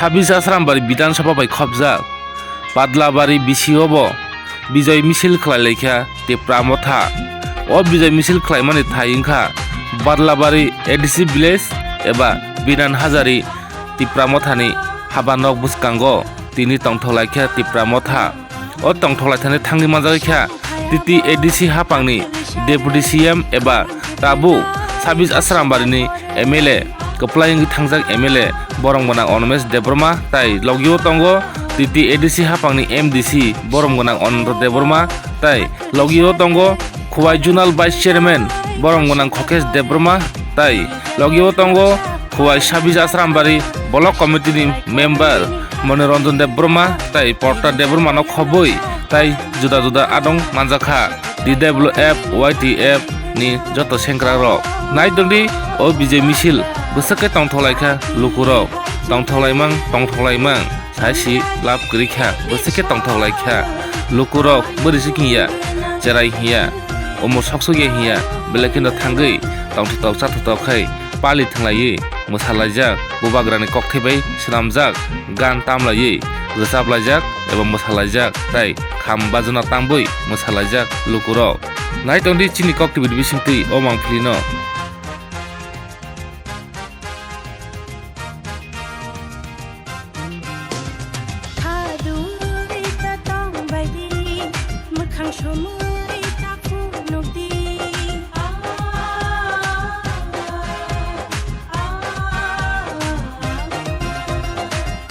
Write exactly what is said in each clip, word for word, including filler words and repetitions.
Sabis Asrambari Bidhan Sabha bai khopjak Padlabari B C O bo bijoi misil khlai laikha Tipra Motha. O bijoi misil khlaimani thai wngkha Padlabari A D C village eba Binan Hajari Tipra Mothani haba nok bwskango tini tongthok laikha Tipra Motha. O tongthok laithani thangwi manjak kha T T A D C haphangni Deputy C M eba tabuk Sabis Asrambari ni M L A kwplai wngwi thangjak M L A borom gwnang Onomesh Debbarma tai logio tongo T T A D C haphangni M D C borom gwnang Ananta Debbarma tai logio tongo Khowai Zonal Vice Chairman borom gwnang Khokesh Debbarma tai logio tongo Khowai Sabis Asrambari Block Committee ni member Moniranjan Debbarma tai Porta Debbarma no khobwi tai juda juda adong manjakha D W F Y T F ni joto sengkrak rok. Nai tongdi o bijoi misil bwswk khe tongthok laikha lukurok. Tongthok laimang, tongthok laimang. Saisi lab kwrwi kha, bwswk khe tongthok lai kha. Lukurok bwrwi se hiya, cherai hiya, umor sok sok ya hiya, belai kheno thangwi tongthotok chathotok khai pali thwnglaiwi mwsalaijak, bubagrani kokthai bai swnamjak, gan tamlaiwi rwchaplaijak eba mwsalaijak tai kham bajona tangwi mwsalaijak lukurok. Nai tongdi chini koktwibini bisingtwi o mangpilino. Khadui ta tong baidi, mwkhang somoi ta phunukdi.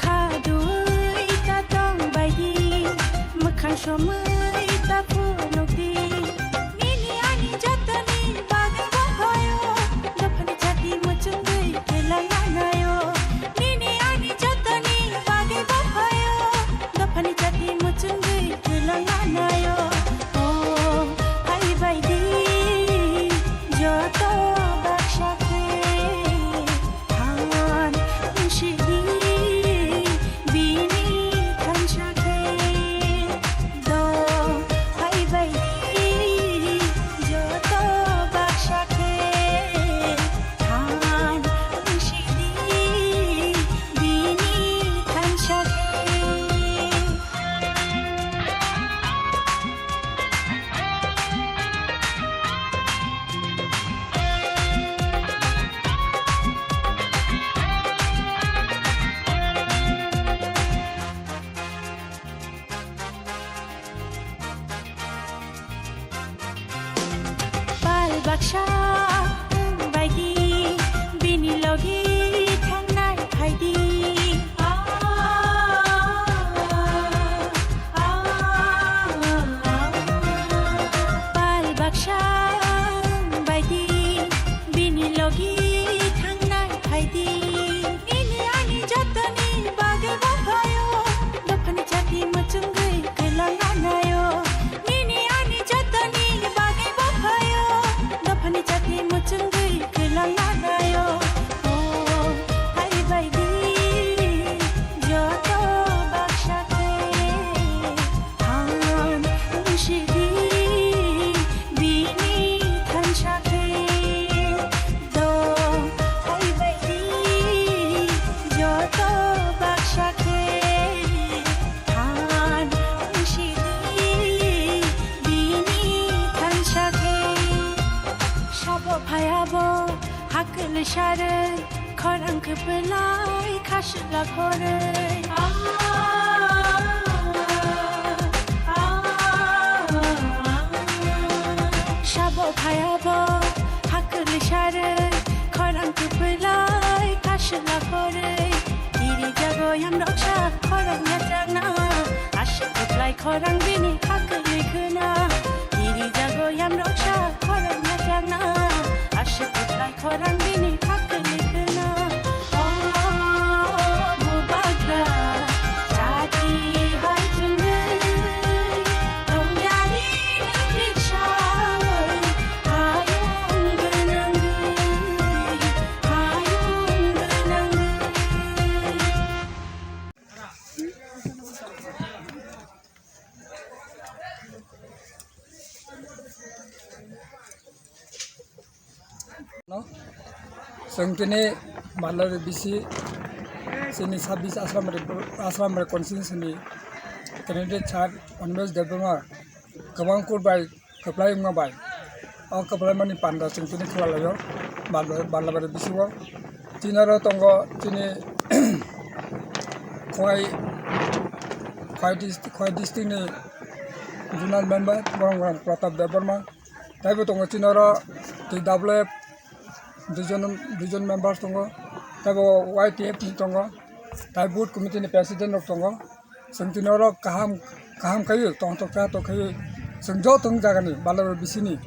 Khadui ta tong baidi, mwkhang somoi ta phunukdi. Nini ani jotoni bagwi bophayo, dophani chati muchungwi kwlangna nayo. Nini ani jotoni bagwi bophayo, dophani chati muchungwi kwlangna nayo. O, hai baidi, joto baksa khe. Than wngsidi bini thansa khe, do phaibaidi joto baksa khe. Than wngsidi bini thansa khe. Pal baksa wng baidi, bini logi thangnai phaidi. Pal baksa wng baidi, bini logi thangnai phaidi. Nini ani jotoni bagwi bophayo, dophani chati muchungwi kwlangna nayo. Nini ani jotoni bagwi bophayo, dophani chati muchungwi kwlangna nayo. O, hai baidi, joto baksa khe. Than wngsidi bini thansa khe, do phaibaidi joto baksa khe. Than wngsidi bini thansa khe. Sabo phayabo hakwlwi sarwi, khorang kwplai khaswkla khorwi. Sabo phayabo hakwlwi sarwi, khorang kwplai khaswkla khorwi. Kiri jago yamroksa khorang yachakna, aswk kwplai khorang bini hakwlwi khwna. Kiri jago yamroksa khorang yachakna, aswk kwplai khorang bini hakwlwi khwna. O bubagra, chati bai chwngwi, tongyani nwng riksawi, hayung gwnangwi, hayung gwnangwi. Chwng tini Malori bisi tini sabis Asramari, Asramari constituency ni candidate sir Animesh Debbarma kwbang kut bai kwplai wngma bai o kwplaimani panda chwng tini khlai laio Bal-, Balabari bisingo. Tini oro tongo chini Khowai, Khowai dist-, Khowai district ni zonal member borok Pratap Debbarma. Taibo tongo chini oro T W F duijon, duijon members tongo, taibo Y T F ni tongo, tai booth committee ni president rok tongo. Chwng tini oro kaham, kaham khaio, tongthok kha, tongthok khaio. Chwng joto wng jagani, Balabari bisini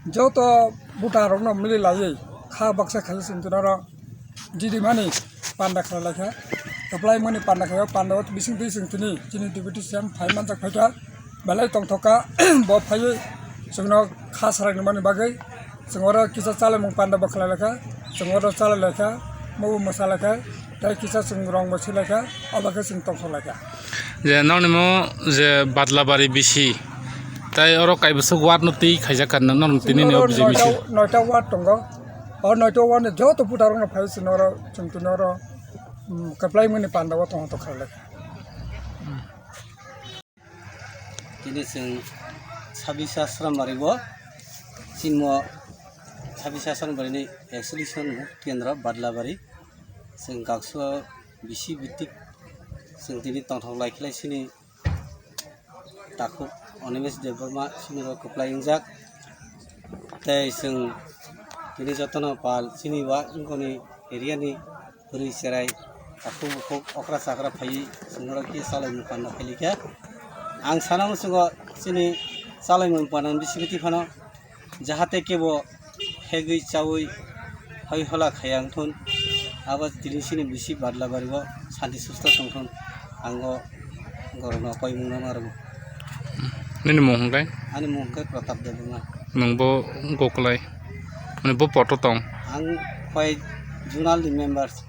joto buta rokno mili laiwi kha baksa khaio chwng tini oro. Jidi mani panda khlai laikha, kwplai mani panda khaio, panda o bising twi chwng tini chini deputy C M phai manjak phaikha, belai tongthok kha, bo phaiwi chwngno kha sarak ni mani bagwi. Chwng oro kisa chalaimung panda bo khlai laikha, chwng oro chalai laikha, mugu mwsa laikha, tei kisa chwng rong bo si laikha, obo khe chwng tongthok laikha. Je nokni mo je Badlabari bisi, tai oro kaibwswk ward no twi khaijak kha, nokni tini ni noita, object bisi. Noita ward tongo, o noita ward ni joto buta rok no phai chwng oro, chwng tini oro, um, kwplai mani panda o tongthok khlai laikha. Tini chwng sabisa Srambari o, chini mo sabisa Srambari ni ex-election kendro Badlabari. Chwng Gaksu bisi bitik chwng tini tongthok lai khlai sini takhuk Animesh Debbarma sini bo kwplai wngjak. Tei chwng tini jotono pal chini wa wngkoni area ni bwrwi cherai, takhuk bukhuk, okra chakra phaiwi chwng oro khe chalaimung panda phailikha. Ang sana muchungo chini chalaimung panda bisingtwi phano jahate kebo hegwi chawi hoi hola khaya wngthun, abo tini chini bisi Badlabari o santi susto tongthun, ang o gorokno koimungno narwgo. Nini mung hwnkhe? Ani mung hwnkhe Pratap Debbarma. Nwng bo Gokulai, mane bo poto tong? Ang hoi zonal ni members.